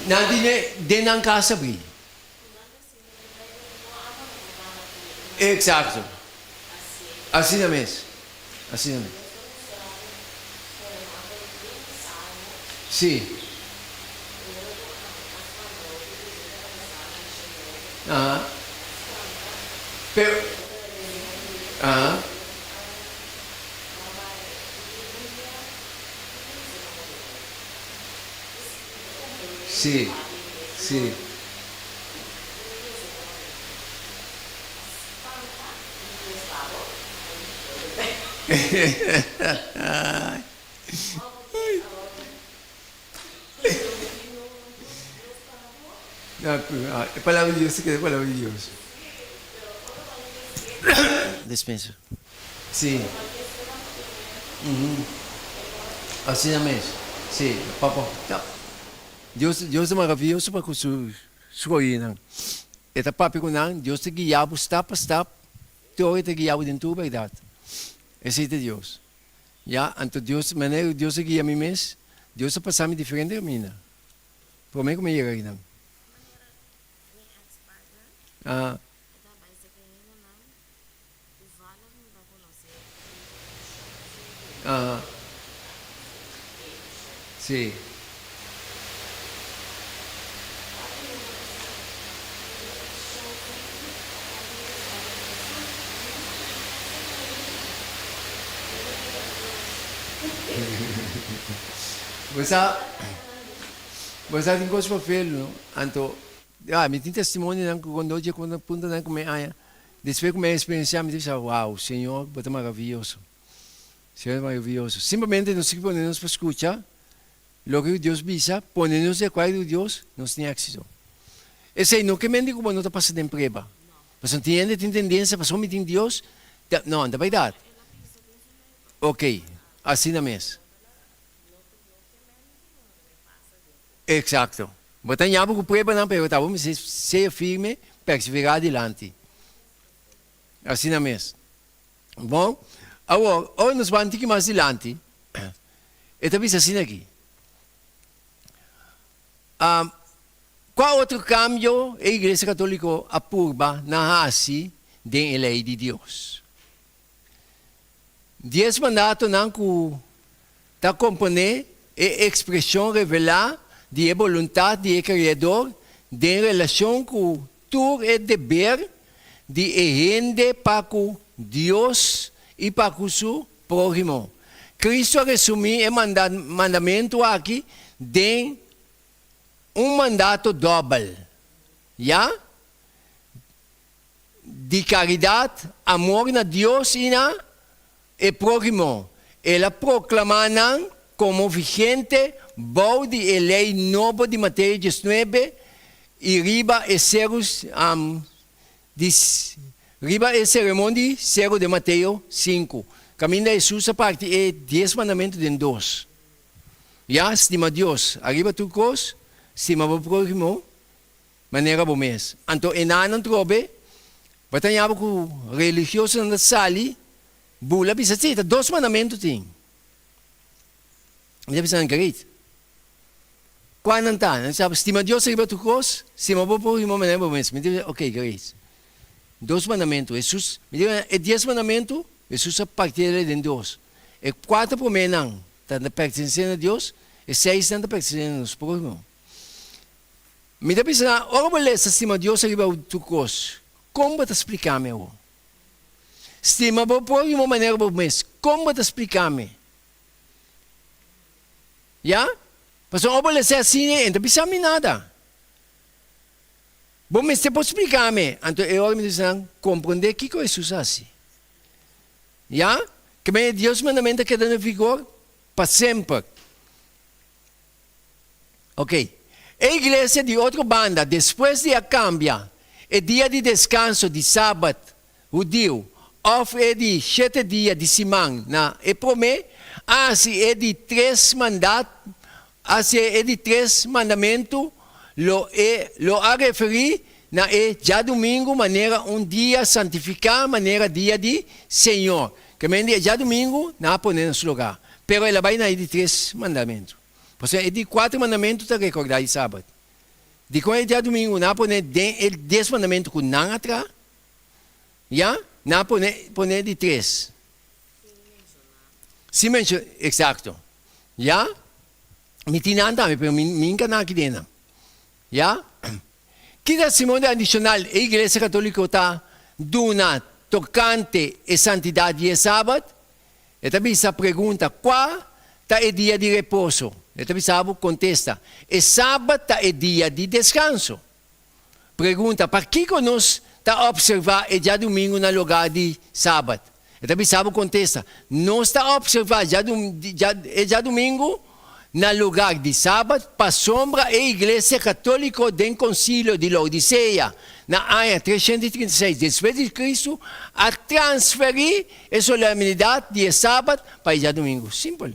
Speaker 1: Nan tine den nan kas abri. Exacto. Asina mes. Asina mes. Sí. Aha. Pero, aha. Sí, sí. E palabra di Dios ta keda e palabra di Dios. Dispensa. Sí. Asina mes. Sí, papa. Dios, Dios ta maraviyoso pa ku su Su oínan. E ta papia ku nan, Dios ta guia bo stap pa stap, te ora e ta guia bo den tur bèrdat. Esei ta Dios. Ya, anto Dios, manera ku Dios a guia mi mes, Dios a pasa mi diferente kaminda promé ku mi a yega akinan. Aha. Aha. Sí. Bo sa, bo sa tin kos papel no, anto ya mi tin testimonionan ku cuando dje ku puntonan ku mi haña despues ku mi a experiencia mi ta bisa wow Señor bo ta maraviyoso, Señor ta maraviyoso. Simplemente nos tin ku pone nos pa skucha loke ku Dios bisa, pone nos di akuerdo ku Dios, nos tin éxito. Esei no ke mente ku bo no ta pasa den prueba, pasobra tin hende tin tendensia pasobra mi tin Dios, no, no ta bèrdat. Ok, asina mes. Exacto. Bo ta ña bo cu pruebanan pero ta bo mester sea firme, persevera adilanti. Asina mes. Bon, awor, ora nos ban tiki mas dilanti, e ta bisa asina aki. Um, cua otro cambio e Iglesia Catolico a purba na haci den e ley di Dios? Dies mandatonan ku ta komponé e ekspreshon revelá di e boluntat di e Kreador den relashon ku tur e deber di e hende pa ku Dios i pa ku su próhimo. Kristu a resumí e mandamentu aki den un mandato dòbel, ya. Di karidat, amor na Dios i na e próhimo. El a proklamá nan komo vigente bou di e lei nobo di Mateo diesnuebe i riba e seru di riba e seremon di seru den Mateo sinku, kaminda Hesus a parti e dies mandamentu den dos. Ya, stima Dios ariba tur kos, stima bo próhimo Manera bo mes. Anto e nanan trobe, bo ta ñaba ku religiosonan ta sali bula bisa, Si, ta dos mandamentu tin. Mi ta bisa nan, Great. Kua nan ta? Nan sa, Stima Dios riba tur kos, stima bo próhimo manera bo mes. Mi ta bisa, Ok, great. Dos mandamentu. Hesus, mi ta bisa, e dies mandamentu, Hesus a parti el den dos. E kuater proménan ta pertenesé na Dios, e seisnan ta pertenesé na nos próhimo. Mi ta bisa nan, ora bo lesa stima Dios ariba tur kos, kon bo ta splika mi awor? Stima bo próhimo manera bo mes, kon bo ta splika mi? Ya? Pasobra ora bo lesa asina, e no ta bisa mi nada. Bo mester por splika mi. Anto e ora mi ta bisa nan, komprondé kiko Hesus a hasi. Ya? Ke manera Dios su mandamentu a keda na vigor pa semper. Ok. E iglesia di otro banda, despues di a cambia e dia di descanso di Sabat hudiu of e di shete dia di siman na e prome, a haci e di tres mandat, haci e di tres mandamentu lo e lo a referi na e djadumingu manera un dia santifica manera dia di Señor. Ke men di e djadumingu nan a pone na su lugar, pero el a bai na e di tres mandamentu. Pasobra e di kuater mandamentu ta rekordá e Sabat. Dikon e djadumingu nan a pone den e dies mandamentu ku nan a traha? Ya, nan a pone pone e di tres. Sin menshoná. Eksakto. Ya, mi tin nan tambe, pero mi mi nka nan aki den nan. Ya. Ki testimonio adishonal e Iglesia Katoliko ta duna tokante e santidat di e Sabat? E ta bisa pregunta, Kua ta e dia di reposo? E ta bisa bo kontesta, E Sabat ta e dia di deskanso. Pregunta, Pakiko nos ta opservá e djadumingu na lugá di Sabat? E ta bisa bo kontesta, Nos ta opservá e djadumingu na lugar di Sabat pasobra e Iglesia Katóliko den Konsilio di Laodisea na aña 336 despues di Kristu a transferí e solemnidat di e Sabat pa e djadumingu. Simpel.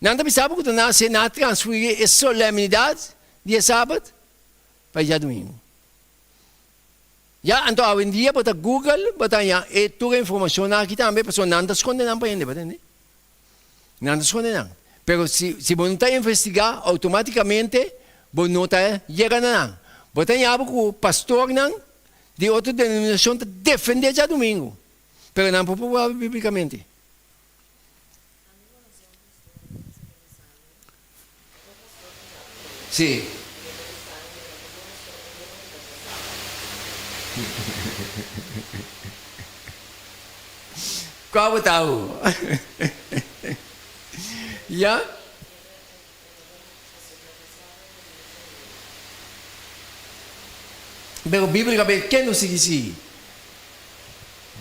Speaker 1: Nan ta bisa bo ku ta nase nan a transferí e solemnidat di e Sabat pa e djadumingu. Ya, anto awendia bo ta Google bo ta haña e tur e informashonnan aki tambe pasobra nan ta skonde nan pa hende, bo ta tende? Nan ta skonde nan. Pero si si bo no ta investigá outomátikamente bo no ta yega na nan. Bo ta haña bo ku pastornan di otro denominashon ta defendé djadumingu, pero nan por proba bíblikamente. Sí. Kua bo ta awo? Ya? Pero bíblicamente ken nos sigui sigui?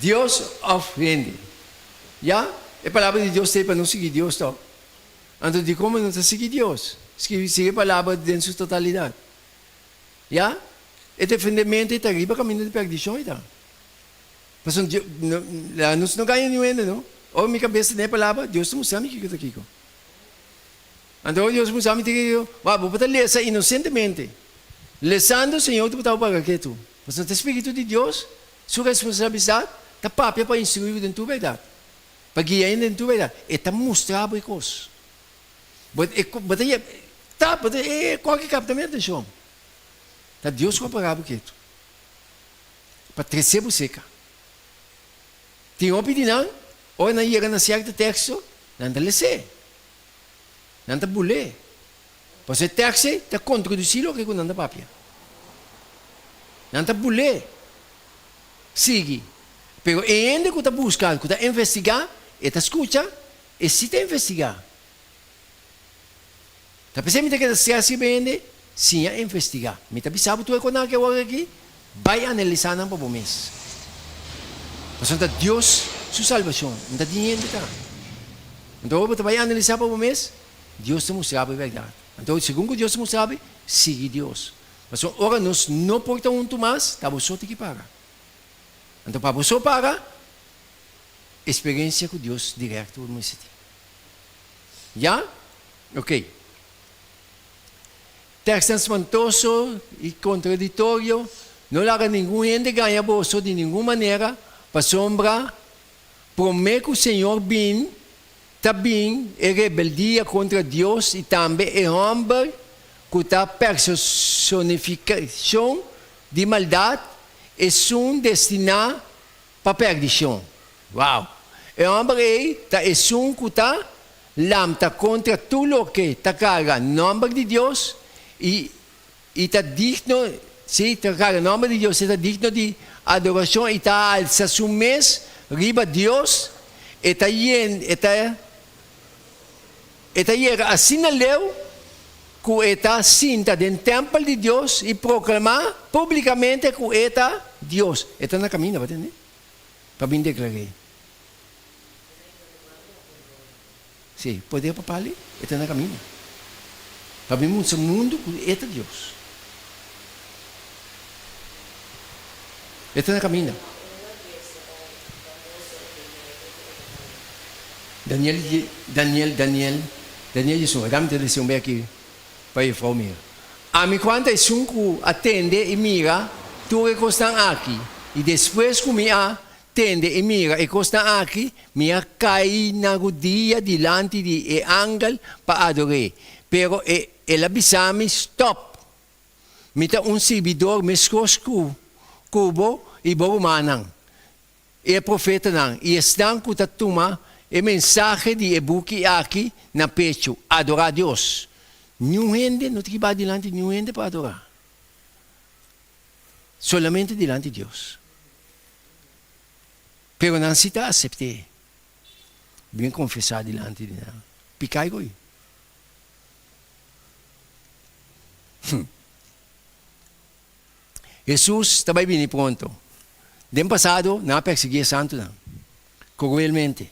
Speaker 1: Dios òf hende? Ya, e palabra di Dios ta ei pa nos sigui Dios tòg. Anto dikon bo no ta sigui Dios? Sigui e palabra den su totalidat. Ya, e defendementu ei ta riba kaminda di pèrdishon ei ta. Pasobra no, nos no gaña niun hende no. Ora mi kabes ta den e palabra, Dios ta mustra mi kiko ta kiko. Anto ora Dios mustra mi kiko, wak, bo por ta lesa inosentemente. Lesando Señor ta por tabata paga ketu. Pasobra ta e Spiritu di Dios su responsabilidat ta papia pa instruí bo den tur bèrdat, pa guia hende den tur bèrdat. E ta mustra bo e kos. Bo bo ta ta bo ta e kòke kapta mi atenshon. Ta Dios ku a paga bo ketu pa trese bo seka. Tin hopi di nan, ora nan yega na sierto teksto, nan ta les'é. Nan ta bul'é. Pasobra e tekst ei ta kontradusí loke ku nan ta papia. Nan ta bul'é. Sigui. Pero e hende ku ta buska, ku ta investigá, e ta skucha, e si ta investigá. Ta p'esei mi ta keda strès riba e hende, siña investigá. Mi ta bisa bo tur e konan aki awor aki, bai analisá nan pa bo mes. Pasobra ta Dios su salbashon, no ta di hende ta. Anto ora bo ta bai analisá pa bo mes, Dios ta mustra bo e bèrdat. Anto segun ku Dios ta mustra bo, sigui Dios. Pasobra ora nos no por ta huntu mas, ta bo so tin ki paga. Anto pa bo so paga, eksperensia ku Dios direkto bo mester tin. Ya? Ok. Tekstnan spantoso i kontradiktorio, no laga ningun hende gaña boso di ningun manera, pasobra promé ku Señor bin, Ta bin e rebeldia kontra Dios i tambe e hòmber ku ta personifikashon di maldat, esun destiná pa pèrdishon. Wow! E hòmber ei ta esun ku ta lamta kontra tur loke ta karga nòmber di Dios i i ta digno, sí, ta karga nòmber di Dios, e ta digno di adorashon i ta alsa su mes riba Dios, e ta yen, e ta, e ta yega asina leu ku e ta sinta den tèmpel di Dios i proklamá públikamente ku e ta Dios. E ta na kaminda, bo a tende? Pa bin deklar'é. Sí, poder papal e ta na kaminda pa bin mustra mundu ku e ta Dios. E ta na kaminda. Daniel, Daniel, Daniel, Daniel 11. Dame ta lesa un bek aki pa e frou mira. Ami Juan ta esun ku a tende i mira tur e kosnan aki, i despues ku mi a Tende i mira e kosnan aki, mi a kai na rudia dilanti di e angel pa ador'é. Pero e el a bisa mi, Stòp! Mi ta un sirbidor meskos ku ku bo i bo rumannan, i e profetanan, i esnan ku ta tuma e mensahe di e buki aki na pechu. Adorá Dios! Niun hende no ta kiba dilanti niun hende pa adorá. Solamente dilanti Dios. Pero nan si ta asept'é. Bin konfesá dilanti di nan. Piká i goi. Hm. Hesus ta bai bini pronto. Den pasado nan a persiguí e santunan kruelmente.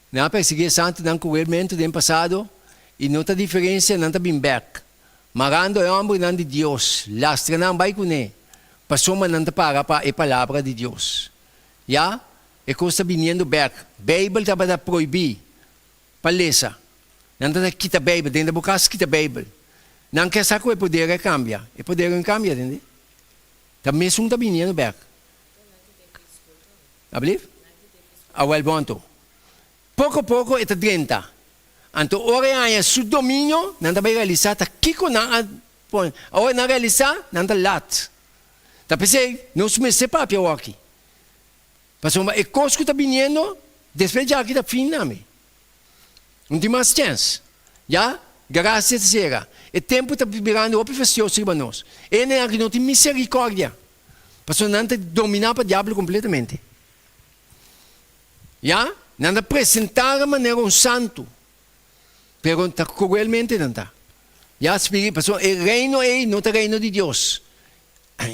Speaker 1: Nan a persiguí e santunan kruelmente den pasado i no ta diferensia nan ta bin bèk. Marando e hòmbernan di Dios, lastra nan bai kuné, pasobra nan ta para pa e palabra di Dios. Ya, e kos ta biniendo bèk. Beibel tabata prohibí pa lesa. Nan tabata kita Beibel, den bo kas kita Beibel. Nan ke sa ku e poder a kambia. E poder a kambia, tende? Ta mesun ta biniendo bèk. Ablief? Awèl bon anto. Poko poko e ta drenta. Anto ora e haña su dominio, nan ta bai realisá ta kiko nan a pone. Ora nan realisá, nan ta lat. Ta p'esei nos mester papia awor-aki. Pasobra e kos ku ta biniendo despues djaki ta fin nami. No tin mas chèns. Ya, grasia ta sera. E tempu ta birando hopi fastioso riba nos. E hendenan aki no tin miserikòrdia, pasobra nan ta dominá pa diablo kompletamente. Ya, nan ta presentá manera un santu, pero ta kruelmente nan ta. Ya, spiri, pasobra e reino ei no ta reino di Dios.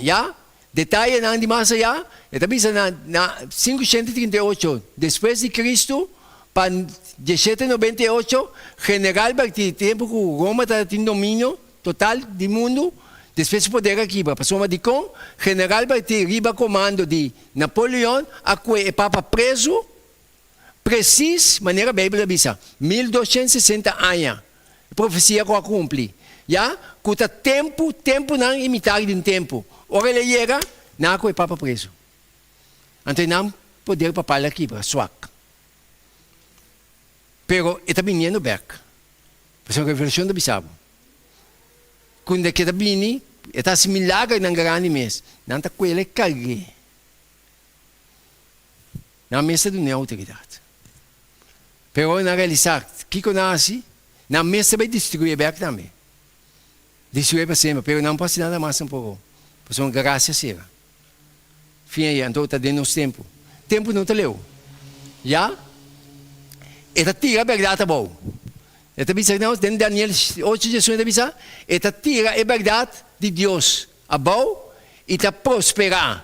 Speaker 1: Ya, detayenan di mas ayá, e ta bisa na na 538 despues di Cristo pa 1798, general Bertie, tempu ku Roma tabatin dominio total di mundu, despues su poder a kibra. Pasobra dikon general Bertie riba komando di Napoleon a kue e papa prezu? Presis manera Beibel ta bisa, 1260 aña, e profesia ku a kumpli, ya ku ta tempu, tempunan i mitar di un tempu. Ora el a yega, nan a kohe papa prezu. Anto e nan poder papal a kibra, swak. Pero e ta biniendo bek. Pasobra Revelashon ta bisa bo, ku e ke ta bini, e ta hasi milagernan grandi mes, nan ta kuel e karg'é. Nan mes ta dun'é outoridat. Pero ora nan realisá kiko nan a hasi, nan mes ta bai destruí bèk tambe. Destruí pa semper. Pero nan no por hasi nada mas tampoko, pasobra grasia sera. Fin ei, anto ta den nos tempu. Tempu no ta leu. Ya, e ta tira bèrdat abou. E ta bisa nos den Daniel ocho diesun e ta bisa, e ta tira e bèrdat di Dios abou i ta prosperá.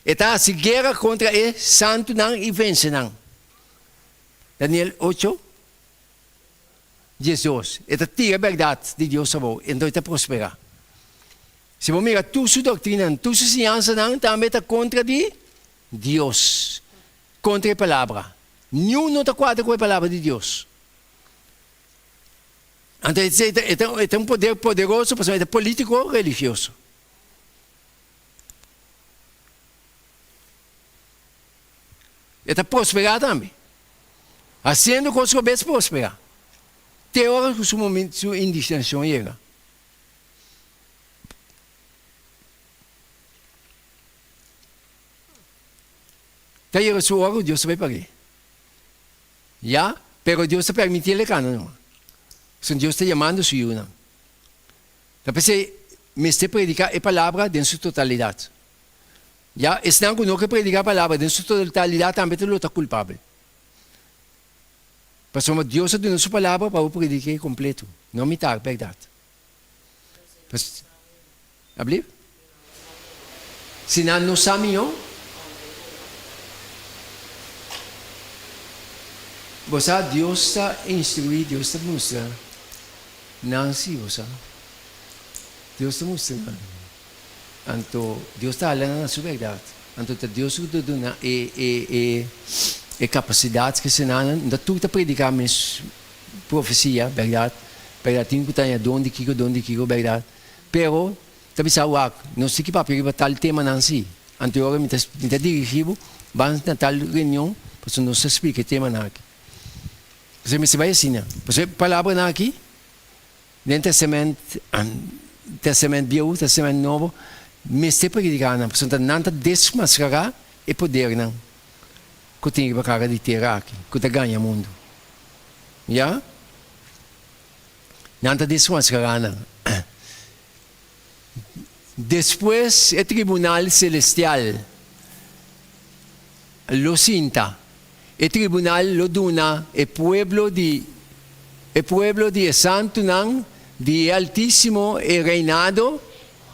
Speaker 1: E ta hasi guera kontra e santunan i vense nan. Daniel ocho, 12. E ta tira bèrdat di Dios abou, enton e ta prosperá. Si bo mira tur su doktrinanan, tur su siñansanan tambe ta kontra di Dios, kontra e Palabra. Niun no ta kuadra ku e Palabra di Dios. Anto e ta un poder poderoso pasobra e ta polítiko religioso. E ta prosperá tambe. Hasiendo kos robes prosperá. Te ora ku su momento, su indignashon yega. Ta yega su ora ku Dios ta bai pag'é. Ya, pero Dios ta permití el e kana numa. Pasobra Dios ta yamando su yunan. Ta p'esei mester prediká e palabra den su totalidat. Ya, esnan ku no ke prediká e palabra den su totalidat tambe ta lo ta kulpabel. Pasobra Dios a duna su palabra pa bo predik'é kompleto, no mitar bèrdat. Ablief? Si nan no sa mihó? Bo sa Dios ta instruí, Dios ta mustra nan si, bo sa. Dios ta mustra nan. Anto Dios ta hala nan na su bèrdat. Anto ta Dios ku ta duna e e e e kapasidat ku esei nan ta tur ta prediká mes profesia, bèrdat. Bèrdat tin ku ta haña don di kiko, don di kiko, bèrdat. Pero ta bisa wak, nos tin ki papia riba tal temanan si. Anto e ora mi ta mi ta dirigí bo ban na tal reunion pasobra nos ta splika e temanan aki. Pasobra mester bai asina. Pasobra e palabranan aki den Testament Testament Bieu, Testament Nobo mester prediká nan pasobra nan ta desmaskará e podernan ku tin riba kara di tera aki ku ta gaña mundu. Ya. Nan ta desmascará nan. Despues e tribunal celestial lo sinta. E tribunal lo duna e pueblo di e pueblo di e santunan di e Altísimo e reinado,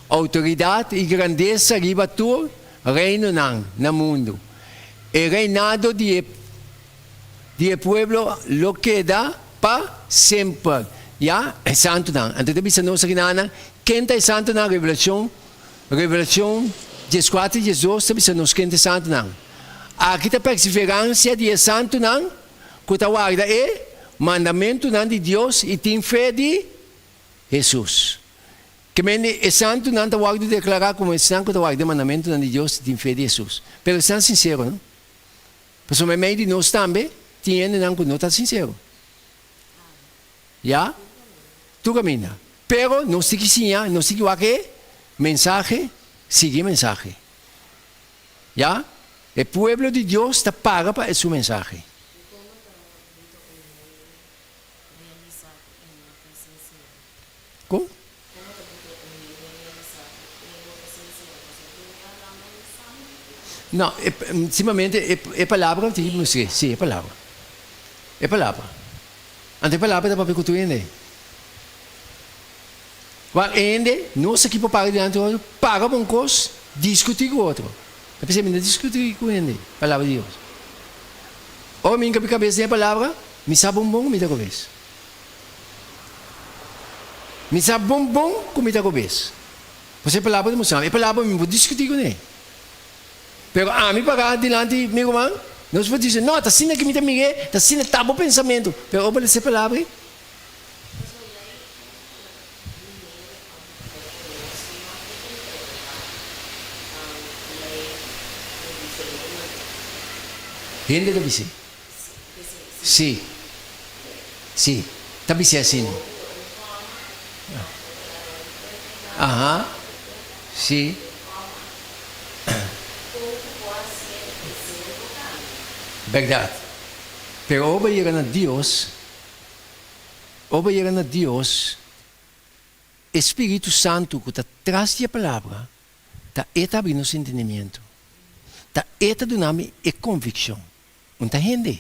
Speaker 1: autoridad i grandesa riba tur reinonan na mundu. E reinado di e Di e pueblo lo keda pa semper. Ya, e santunan. Anto ta bisa nos akinanan, ken ta e santunan? Revelashon, Revelashon 14 i 12 ta bisa nos ken ta e santunan. Aki ta perseveransia di e santunan ku ta warda e mandamentunan di Dios i tin fe di Hesus. Ke mende e santunan ta wòrdu deklará komo esnan ku ta warda e mandamentunan di Dios i tin fe di Hesus. Pero esnan sinsero, no? Pasobra meimei di nos tambe tin hendenan ku no ta sinsero. Ya, tur kaminda. Pero nos tin ki siña, nos tin ki wak e mensahe, sigui e mensahe. Ya, e pueblo di Dios ta paga pa su mensahe. Kon? No, e, simplemente e, e palabra tin ki mustr'é. Sí, e palabra. E palabra. Anto e palabra ta papia ku tur hende. Wak hende, nos aki por para dilanti otro, para bon kos, diskutí ku otro. Ta p'esei mi no diskutí ku hende palabra di Dios. Ora mi hinka mi kabes den e palabra, mi sa bon bon ku mi ta robes. Mi sa bon bon ku mi ta robes. Pasobra e palabra ta mustra mi. E palabra mi por diskutí kuné. Pero ami pará dilanti mi ruman, nos por disi, No, ta asina ku mi ta mir'é, ta asina ta bo pensamentu. Pero ora bo lesa e palabra ei, Hende ta bis'é. Sí. Sí. Ta bis'é asina. Aha. Sí. Bèrdat. Pero ora bo yega na Dios, ora bo yega na Dios, e Spiritu Santu ku ta tras di e Palabra, ta e ta abri nos entendimiento. Ta e ta duna mi e konvikshon. Un ta hende.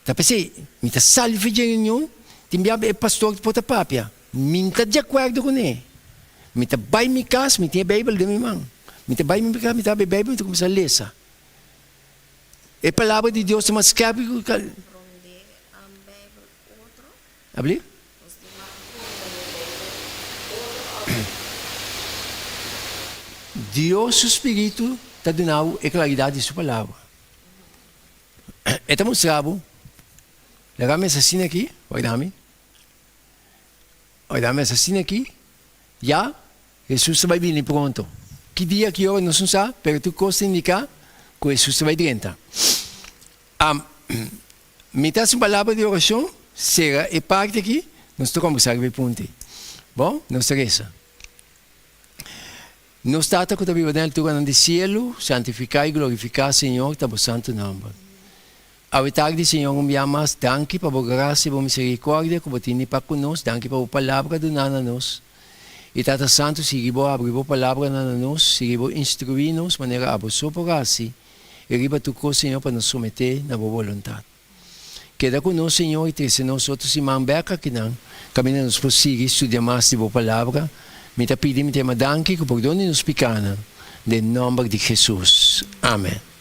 Speaker 1: Ta p'esei mi ta sali for dje reunion, tin bia e pastor por ta papia, mi no ta di akuerdo kuné. Mi ta bai mi kas, mi tin e Beibel den mi man. Mi ta bai mi kas, mi ta habri e Beibel, mi ta kuminsá lesa. E palabra di Dios ta mas skèrpi ku. Abli? Dios su spiritu ta duna bo e klaridat di su palabra. E ta mustra bo, Laga mi asina aki, wak mi, wak mi asina aki, ya Hesus ta bai bini pronto. Ki dia, ki ora nos no sa, pero tur kos ta indiká ku Hesus ta bai drenta. Mi ta hasi un palabra di orashon, sera e parti aki, nos ta kombersá riba e punto ei. Bon, nos ta resa. Nos Tata ku ta biba den alturanan di sielu, santifiká i glorifiká, Señor, ta bo santu nòmber. Awe tardi, Señor, un bia mas, danki pa bo grasia i bo miserikòrdia ku bo tini pa ku nos, danki pa bo palabra duná na nos. I Tata Santu, sigui bo habri bo palabranan na nos, sigui bo instruí nos manera abo so por hasi, I riba tur kos, Señor, pa nos someté na bo boluntat. Keda ku nos, Señor, i trese nos otro siman bèk akinan, kaminda nos por sigui studia mas di bo Palabra. Mi ta pidi, mi ta yama danki ku pordon di nos pikanan, den nòmber di Hesus. Amen.